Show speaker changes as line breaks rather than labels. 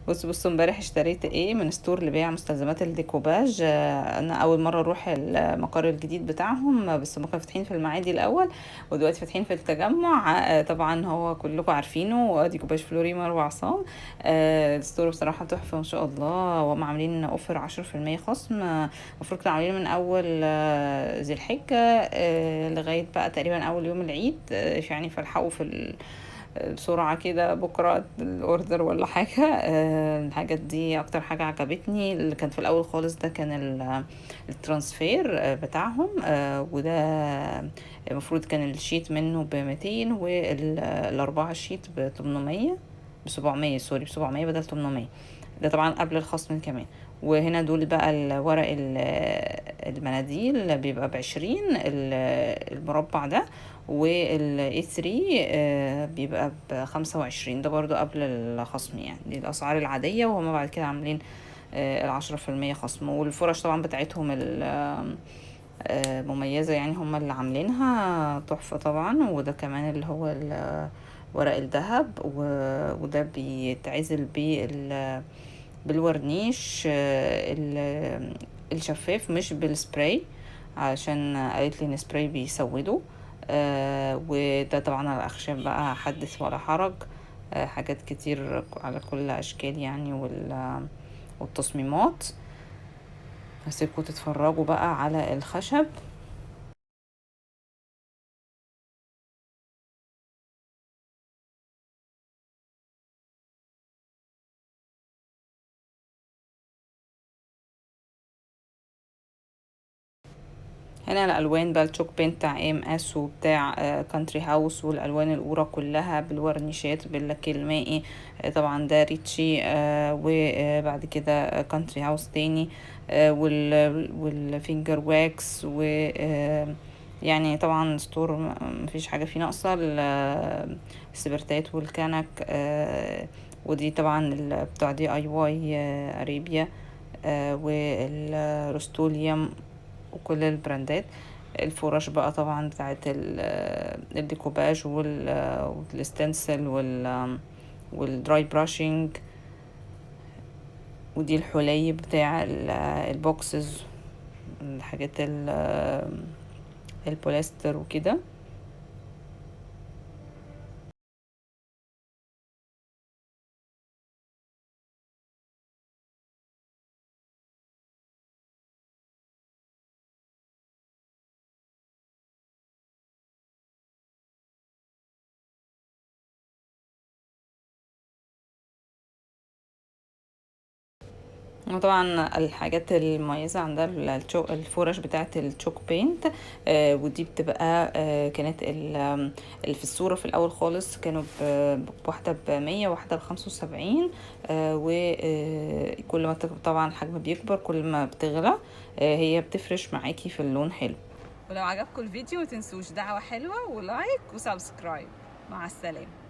بصوا بصوا، امبارح اشتريت ايه من store لبيع مستلزمات الديكوباج. انا اول مرة اروح المقر الجديد بتاعهم، بس هم كانوا فاتحين في المعادي الاول ودلوقتي فاتحين في التجمع. طبعا هو كلكم عارفينه، ديكوباج فلوريمار وعصام. ال store بصراحة تحفة ما شاء الله، وهم عاملين offer 10% خصم. المفروض كانوا عاملينه من اول ذي الحجة لغاية بقى تقريبا اول يوم العيد، فالحقوا في بسرعة كده بكرة ال order ولا حاجة. الحاجات دي اكتر حاجة عجبتني. اللي كان في الاول خالص ده كان ال transfer بتاعهم، وده المفروض كان ال sheet منه بميتين والاربعة sheet بتمنمية، بسبعمية، sorry، بسبعمية بدل تمنمية، ده طبعا قبل الخصم كمان. وهنا دول بقى الورق المناديل بيبقى ب20 المربع ده، وال A3، بيبقى ب25، ده برضو قبل الخصم، دي الأسعار العادية. وهما بعد كده عاملين العشرة في المية خصم. والفرش طبعا بتاعتهم مميزة، هما اللي عاملينها تحفة طبعا. وده كمان اللي هو ورق الذهب، وده بيتعزل بالورنيش الشفاف مش بالسبراي، علشان قالت لي ان سبراي بيسوده. وده طبعا على الاخشاب بقى حدث ولا حرج، حاجات كتير على كل اشكال والتصميمات. هسيبكم تتفرجوا بقى على الخشب. هنا الالوان بقى ال chalk paint بتاع ام اس وبتاع كانتري هاوس، والالوان الاورا كلها بالورنيشات باللاكيه المائي، طبعا ده ريتشي، وبعد كده كانتري هاوس تاني، وال finger wax، و، طبعا store مفيش حاجه فيه ناقصه، السبرتات والكنك، ودي طبعا بتاع دي اي واي، اريبيا، والرستوليوم وكل البراندات. الفرش بقى طبعا بتاعت الديكوباج وال stencil وال dry brushing، ودي الحلي بتاع ال boxes، الحاجات البوليستر وكده. وطبعا الحاجات المميزة عندها الفرش بتاعة ال chalk paint، ودي بتبقى، كانت اللي في الصورة في الأول خالص كانوا بواحدة بمية وواحدة بخمسة وسبعين، وكل ما طبعا الحجم بيكبر كل ما بتغلى، هي بتفرش معاكي في اللون حلو. ولو عجبكم الفيديو ما تنسوش دعوة حلوة و like و subscribe. مع السلامة.